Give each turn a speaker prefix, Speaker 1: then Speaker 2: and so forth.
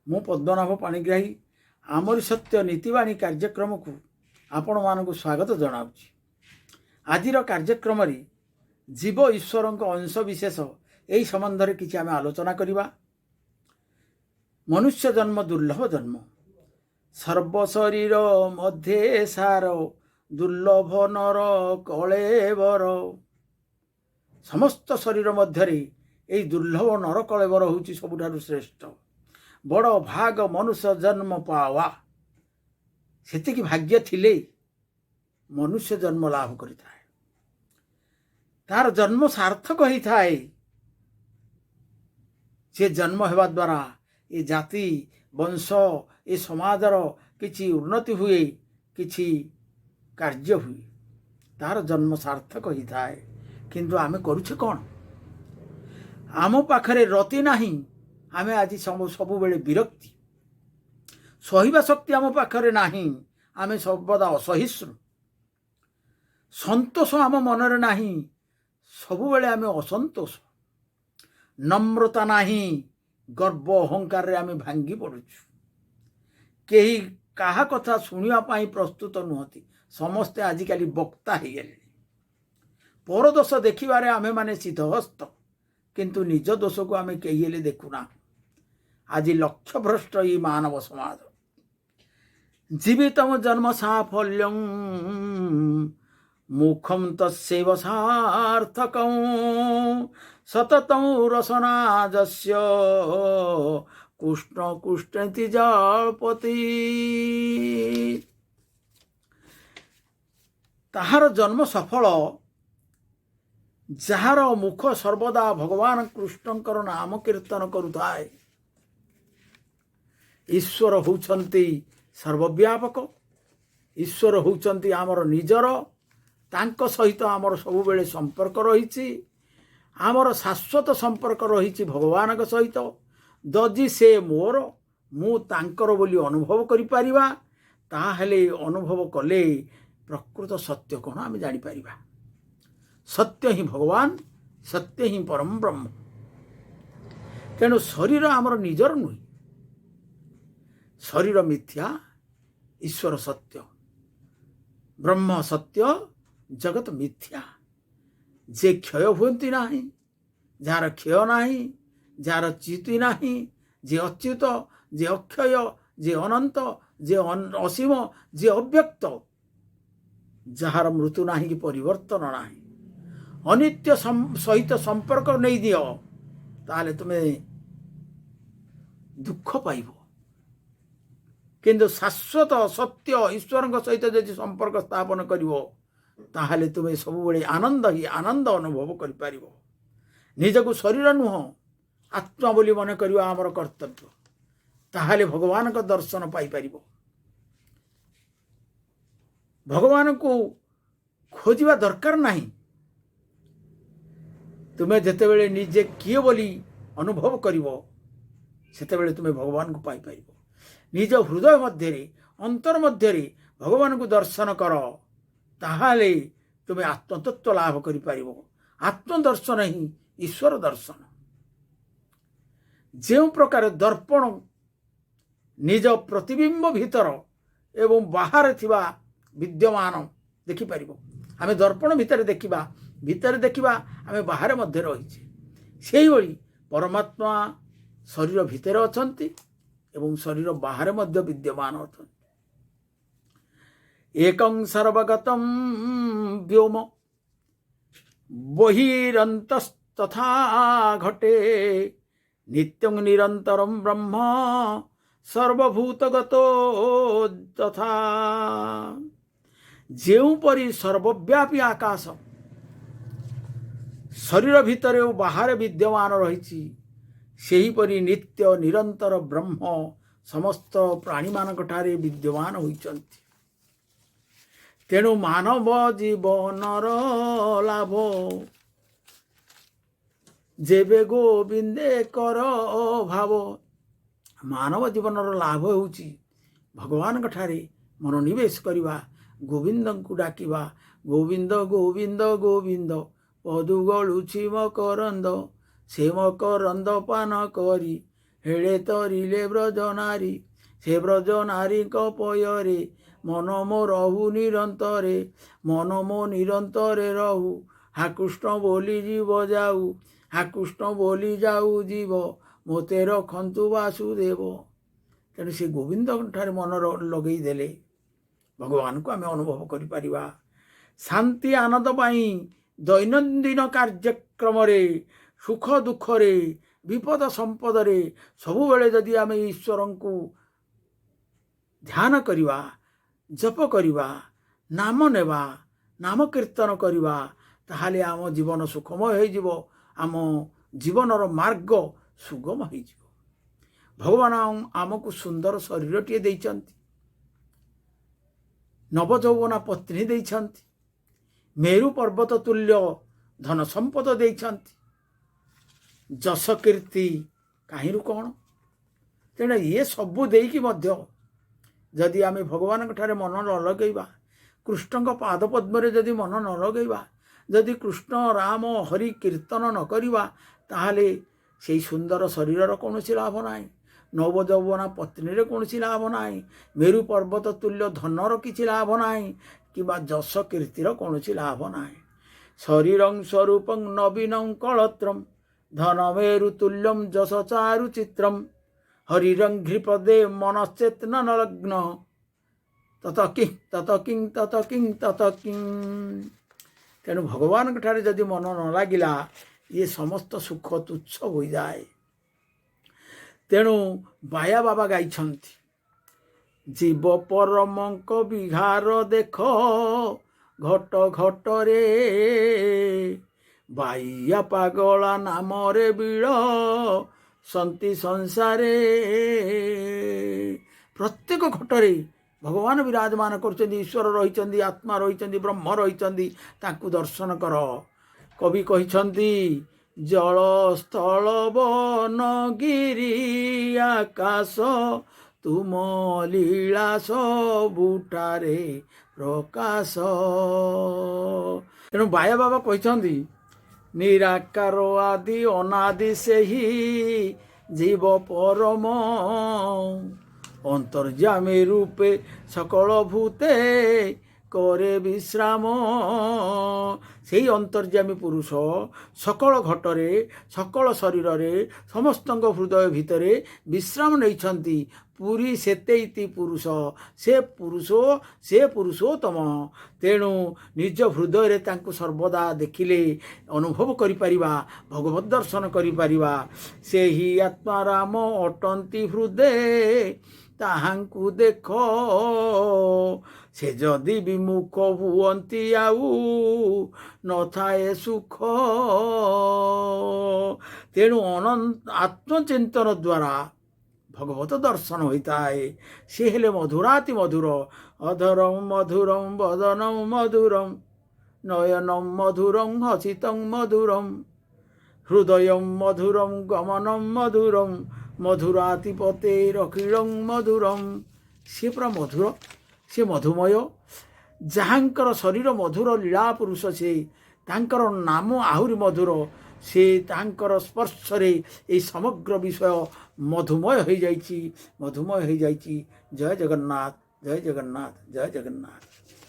Speaker 1: ମୁଁ ପଦ୍ମନାଭ ପାଣିଗ୍ରାହୀ ଆମରି ସତ୍ୟ ନୀତିବାଣୀ କାର୍ଯ୍ୟକ୍ରମକୁ ଆପଣମାନଙ୍କୁ ସ୍ୱାଗତ ଜଣାଉଛି। ଆଜିର କାର୍ଯ୍ୟକ୍ରମରେ ଜୀବ ଈଶ୍ୱରଙ୍କ ଅଂଶ ବିଶେଷ, ଏହି ସମ୍ବନ୍ଧରେ କିଛି ଆମେ ଆଲୋଚନା କରିବା। ମନୁଷ୍ୟ ଜନ୍ମ ଦୁର୍ଲଭ ଜନ୍ମ। ସର୍ବ ଶରୀର ମଧ୍ୟେ ସାର, ଦୁର୍ଲଭ ନର କଳେବର। ସମସ୍ତ ଶରୀର ମଧ୍ୟରେ ଏଇ ଦୁର୍ଲଭ ନର କଳେବର ହେଉଛି ସବୁଠାରୁ ଶ୍ରେଷ୍ଠ। ବଡ଼ ଭାଗ ମନୁଷ୍ୟ ଜନ୍ମ ପାୱା। ସେତିକି ଭାଗ୍ୟ ଥିଲେ ମନୁଷ୍ୟ ଜନ୍ମ ଲାଭ କରିଥାଏ, ତାର ଜନ୍ମ ସାର୍ଥକ ହେଇଥାଏ। ସେ ଜନ୍ମ ହେବା ଦ୍ୱାରା ଏ ଜାତି, ବଂଶ, ଏ ସମାଜର କିଛି ଉନ୍ନତି ହୁଏ, କିଛି କାର୍ଯ୍ୟ ହୁଏ, ତାର ଜନ୍ମ ସାର୍ଥକ ହେଇଥାଏ। କିନ୍ତୁ ଆମେ କରୁଛେ କ'ଣ? ଆମ ପାଖରେ ରତି ନାହିଁ। ଆମେ ଆଜି ସବୁବେଳେ ବିରକ୍ତି। ସହିବା ଶକ୍ତି ଆମ ପାଖରେ ନାହିଁ। ଆମେ ସର୍ବଦା ଅସହିଷ୍ଣୁ। ସନ୍ତୋଷ ଆମ ମନରେ ନାହିଁ। ସବୁବେଳେ ଆମେ ଅସନ୍ତୋଷ। ନମ୍ରତା ନାହିଁ। ଗର୍ବ ଅହଙ୍କାରରେ ଆମେ ଭାଙ୍ଗି ପଡ଼ୁଛୁ। କେହି କାହା କଥା ଶୁଣିବା ପାଇଁ ପ୍ରସ୍ତୁତ ନୁହନ୍ତି। ସମସ୍ତେ ଆଜିକାଲି ବକ୍ତା ହେଇଗଲେଣି। ପରଦୋଷ ଦେଖିବାରେ ଆମେମାନେ ସିଦ୍ଧହସ୍ତ, କିନ୍ତୁ ନିଜ ଦୋଷକୁ ଆମେ କେହି ହେଲେ ଦେଖୁନା। ଆଜି ଲକ୍ଷ୍ୟଭ୍ରଷ୍ଟ ଏଇ ମାନବ ସମାଜ। ଜୀବିତମ ଜନ୍ମ ସାଫଲ୍ୟಂ, ମୁଖಂ ତସ୍ୟୈବ ସାର୍ଥକಂ, ସତତಂ ରସନା ଯସ୍ୟ, କୃଷ୍ଣ କୃଷ୍ଣେତି ଜଳ୍ପତି। ତାହାର ଜନ୍ମ ସଫଳ, ଯାହାର ମୁଖ ସର୍ବଦା ଭଗବାନ କୃଷ୍ଣଙ୍କର ନାମ କୀର୍ତ୍ତନ କରୁଥାଏ। ଈଶ୍ୱର ହେଉଛନ୍ତି ସର୍ବବ୍ୟାପକ। ଈଶ୍ୱର ହେଉଛନ୍ତି ଆମର ନିଜର। ତାଙ୍କ ସହିତ ଆମର ସବୁବେଳେ ସମ୍ପର୍କ ରହିଛି। ଆମର ଶାଶ୍ୱତ ସମ୍ପର୍କ ରହିଛି ଭଗବାନଙ୍କ ସହିତ। ଯଦି ସେ ମୋର, ମୁଁ ତାଙ୍କର ବୋଲି ଅନୁଭବ କରିପାରିବା, ତାହେଲେ ଅନୁଭବ କଲେ ପ୍ରକୃତ ସତ୍ୟ କ'ଣ ଆମେ ଜାଣିପାରିବା। ସତ୍ୟ ହିଁ ଭଗବାନ, ସତ୍ୟ ହିଁ ପରମ ବ୍ରହ୍ମ। ତେଣୁ ଶରୀର ଆମର ନିଜର ନୁହେଁ। ଶରୀର ମିଥ୍ୟା, ଈଶ୍ୱର ସତ୍ୟ। ବ୍ରହ୍ମ ସତ୍ୟ, ଜଗତ ମିଥ୍ୟା। ଯେ କ୍ଷୟ ହୁଅନ୍ତି ନାହିଁ, ଯାହାର କ୍ଷୟ ନାହିଁ, ଯାହାର ଚ୍ୟୁତି ନାହିଁ, ଯେ ଅଚ୍ୟୁତ, ଯେ ଅକ୍ଷୟ, ଯେ ଅନନ୍ତ, ଯେ ଅସୀମ, ଯେ ଅବ୍ୟକ୍ତ, ଯାହାର ମୃତ୍ୟୁ ନାହିଁ କି ପରିବର୍ତ୍ତନ ନାହିଁ। ଅନିତ୍ୟ ସହିତ ସମ୍ପର୍କ ନେଇଦିଅ, ତାହେଲେ ତୁମେ ଦୁଃଖ ପାଇବ। କିନ୍ତୁ ଶାଶ୍ୱତ ସତ୍ୟ ଈଶ୍ୱରଙ୍କ ସହିତ ଯଦି ସମ୍ପର୍କ ସ୍ଥାପନ କରିବ, ତାହେଲେ ତୁମେ ସବୁବେଳେ ଆନନ୍ଦ ହିଁ ଆନନ୍ଦ ଅନୁଭବ କରିପାରିବ। ନିଜକୁ ଶରୀର ନୁହଁ, ଆତ୍ମା ବୋଲି ମନେ କରିବା ଆମର କର୍ତ୍ତବ୍ୟ। ତାହେଲେ ଭଗବାନଙ୍କ ଦର୍ଶନ ପାଇପାରିବ। ଭଗବାନଙ୍କୁ ଖୋଜିବା ଦରକାର ନାହିଁ। ତୁମେ ଯେତେବେଳେ ନିଜେ କିଏ ବୋଲି ଅନୁଭବ କରିବ, ସେତେବେଳେ ତୁମେ ଭଗବାନଙ୍କୁ ପାଇପାରିବ। ନିଜ ହୃଦୟ ମଧ୍ୟରେ, ଅନ୍ତର ମଧ୍ୟରେ ଭଗବାନଙ୍କୁ ଦର୍ଶନ କର, ତାହେଲେ ତୁମେ ଆତ୍ମତତ୍ଵ ଲାଭ କରିପାରିବ। ଆତ୍ମଦର୍ଶନ ହିଁ ଈଶ୍ୱର ଦର୍ଶନ। ଯେଉଁ ପ୍ରକାର ଦର୍ପଣ ନିଜ ପ୍ରତିବିମ୍ବ ଭିତର ଏବଂ ବାହାରେ ଥିବା ବିଦ୍ୟମାନ ଦେଖିପାରିବ। ଆମେ ଦର୍ପଣ ଭିତରେ ଦେଖିବା, ଭିତରେ ଦେଖିବା ଆମେ ବାହାରେ ମଧ୍ୟ ରହିଛେ। ସେଇଭଳି ପରମାତ୍ମା ଶରୀର ଭିତରେ ଅଛନ୍ତି ଏବଂ ଶରୀର ବାହାରେ ମଧ୍ୟ ବିଦ୍ୟମାନ ଅଛନ୍ତି। ଏକଂ ସର୍ବଗତಂ ବ୍ୟୋମ, ବହିରନ୍ତସ୍ତଥା ଘଟେ, ନିତ୍ୟଂ ନିରନ୍ତରಂ ବ୍ରହ୍ମ, ସର୍ବଭୂତଗତ ତଥା। ଯେଉଁପରି ସର୍ବବ୍ୟାପୀ ଆକାଶ ଶରୀର ଭିତରେ ଓ ବାହାରେ ବିଦ୍ୟମାନ ରହିଛି, ସେହିପରି ନିତ୍ୟ ନିରନ୍ତର ବ୍ରହ୍ମ ସମସ୍ତ ପ୍ରାଣୀମାନଙ୍କ ଠାରେ ବିଦ୍ୟମାନ ହୋଇଛନ୍ତି। ତେଣୁ ମାନବ ଜୀବନର ଲାଭ, ଯେବେ ଗୋବିନ୍ଦେ କର ଭାବ। ମାନବ ଜୀବନର ଲାଭ ହେଉଛି ଭଗବାନଙ୍କ ଠାରେ ମନୋନିବେଶ କରିବା, ଗୋବିନ୍ଦଙ୍କୁ ଡାକିବା। ଗୋବିନ୍ଦ ଗୋବିନ୍ଦ ଗୋବିନ୍ଦ ପଦୁ ଗଳୁଛି ମକରନ୍ଦ, ସେ ମକରନ୍ଦ ପାନ କରି ହେଳେ ତରିଲେ ବ୍ରଜ ନାରୀ, ସେ ବ୍ରଜ ନାରୀଙ୍କ ପୟରେ ମନ ମୋ ରହୁ ନିରନ୍ତରେ, ମନ ମୋ ନିରନ୍ତରେ ରହୁ। ହା କୃଷ୍ଣ ବୋଲି ଜୀବ ଯାଉ, ହା କୃଷ୍ଣ ବୋଲି ଯାଉ ଜୀବ, ମୋତେ ରଖନ୍ତୁ ବାସୁଦେବ। ତେଣୁ ସେ ଗୋବିନ୍ଦଙ୍କ ଠାରେ ମନ ଲଗେଇ ଦେଲେ ଭଗବାନଙ୍କୁ ଆମେ ଅନୁଭବ କରିପାରିବା। ଶାନ୍ତି ଆନନ୍ଦ ପାଇଁ ଦୈନନ୍ଦିନ କାର୍ଯ୍ୟକ୍ରମରେ, ସୁଖ ଦୁଃଖରେ, ବିପଦ ସମ୍ପଦରେ ସବୁବେଳେ ଯଦି ଆମେ ଈଶ୍ୱରଙ୍କୁ ଧ୍ୟାନ କରିବା, ଜପ କରିବା, ନାମ ନେବା, ନାମ କୀର୍ତ୍ତନ କରିବା, ତାହେଲେ ଆମ ଜୀବନ ସୁଖମୟ ହେଇଯିବ, ଆମ ଜୀବନର ମାର୍ଗ ସୁଗମ ହେଇଯିବ। ଭଗବାନ ଆମକୁ ସୁନ୍ଦର ଶରୀରଟିଏ ଦେଇଛନ୍ତି, ନବଯୌବନା ପତ୍ନୀ ଦେଇଛନ୍ତି, ମେରୁ ପର୍ବତ ତୁଲ୍ୟ ଧନ ସମ୍ପଦ ଦେଇଛନ୍ତି, ଯଶ କୀର୍ତ୍ତି କାହିଁରୁ କ'ଣ। ତେଣୁ ଇଏ ସବୁ ଦେଇକି ମଧ୍ୟ ଯଦି ଆମେ ଭଗବାନଙ୍କ ଠାରେ ମନ ନ ଲଗେଇବା, କୃଷ୍ଣଙ୍କ ପାଦ ପଦ୍ମରେ ଯଦି ମନ ନ ଲଗେଇବା, ଯଦି କୃଷ୍ଣ ରାମ ହରି କୀର୍ତ୍ତନ ନ କରିବା, ତାହେଲେ ସେଇ ସୁନ୍ଦର ଶରୀରର କୌଣସି ଲାଭ ନାହିଁ, ନବଯୌବନା ପତ୍ନୀରେ କୌଣସି ଲାଭ ନାହିଁ, ମେରୁ ପର୍ବତ ତୁଲ୍ୟ ଧନର କିଛି ଲାଭ ନାହିଁ କିମ୍ବା ଯଶ କୀର୍ତ୍ତିର କୌଣସି ଲାଭ ନାହିଁ। ଶରୀରଂ ସ୍ୱରୂପଂ ନବୀନଂ କଳତ୍ରಂ ଧନମେରୁ ତୁଲ୍ୟಂ ଯଶ ଚାରୁ ଚିତ୍ରಂ ହରିରଂଘ୍ରିପଦେ ମନଶ୍ଚେତନ ଲଗ୍ନ ତତ କିଂ ତତ କିଂ ତତ କିଂ ତତ କିଂ। ତେଣୁ ଭଗବାନଙ୍କ ଠାରେ ଯଦି ମନ ନ ଲାଗିଲା, ଇଏ ସମସ୍ତ ସୁଖ ତୁଚ୍ଛ ହୋଇଯାଏ। ତେଣୁ ବାୟା ବାବା ଗାଇଛନ୍ତି, ଜୀବ ପରମଙ୍କ ବିହାର ଦେଖ ଘଟ ଘଟରେ, ବାଇଆ ପାଗଳା ନାମରେ ବିଳ ସନ୍ତି ସଂସାରେ। ପ୍ରତ୍ୟେକ ଘଟରେ ଭଗବାନ ବିରାଜମାନ କରୁଛନ୍ତି, ଈଶ୍ୱର ରହିଛନ୍ତି, ଆତ୍ମା ରହିଛନ୍ତି, ବ୍ରହ୍ମ ରହିଛନ୍ତି, ତାଙ୍କୁ ଦର୍ଶନ କର। କବି କହିଛନ୍ତି, ଜଳ ସ୍ଥଳ ବନ ଗିରି ଆକାଶ ତୁମ ଲୀଳା ସବୁଠାରେ ପ୍ରକାଶ। ତେଣୁ ବାୟା ବାବା କହିଛନ୍ତି, ନିରାକାର ଆଦି ଅନାଦି ସେହି ଜୀବ ପରମ, ଅନ୍ତର୍ଯାମୀ ରୂପେ ସକଳ ଭୂତେ କରେ ବିଶ୍ରାମ। ସେଇ ଅନ୍ତର୍ଯାମୀ ପୁରୁଷ ସକଳ ଘଟରେ, ସକଳ ଶରୀରରେ, ସମସ୍ତଙ୍କ ହୃଦୟ ଭିତରେ ବିଶ୍ରାମ ନେଇଛନ୍ତି। ପୁରୀ ସେତେଇତି ପୁରୁଷ, ସେ ପୁରୁଷ, ସେ ପୁରୁଷୋତ୍ତମ। ତେଣୁ ନିଜ ହୃଦୟରେ ତାଙ୍କୁ ସର୍ବଦା ଦେଖିଲେ ଅନୁଭବ କରିପାରିବା, ଭଗବତ ଦର୍ଶନ କରିପାରିବା। ସେହି ଆତ୍ମା ରାମ ଅଟନ୍ତି ହୃଦେ ତାହାଙ୍କୁ ଦେଖ, ସେ ଯଦି ବିମୁଖ ହୁଅନ୍ତି ଆଉ ନଥାଏ ସୁଖ। ତେଣୁ ଅନନ୍ତ ଆତ୍ମଚିନ୍ତନ ଦ୍ୱାରା ଭଗବତ ଦର୍ଶନ ହୋଇଥାଏ। ସେ ହେଲେ ମଧୁରାତି ମଧୁର। ଅଧରಂ ମଧୁରಂ ବଦନಂ ମଧୁରಂ ନୟନಂ ମଧୁରଂ ହସିତଂ ମଧୁରಂ ହୃଦୟଂ ମଧୁରଂ ଗମନಂ ମଧୁରଂ ମଧୁରାତିପତେ ରଖିଳଂ ମଧୁରଂ। ସିଏ ପୁରା ମଧୁର, ସିଏ ମଧୁମୟ। ଯାହାଙ୍କର ଶରୀର ମଧୁର, ଲୀଳା ପୁରୁଷ ସେ, ତାଙ୍କର ନାମ ଆହୁରି ମଧୁର। ସେ ତାଙ୍କର ସ୍ପର୍ଶରେ ଏହି ସମଗ୍ର ବିଷୟ ମଧୁମୟ ହୋଇଯାଇଛି, ମଧୁମୟ ହୋଇଯାଇଛି। ଜୟ ଜଗନ୍ନାଥ, ଜୟ ଜଗନ୍ନାଥ, ଜୟ ଜଗନ୍ନାଥ।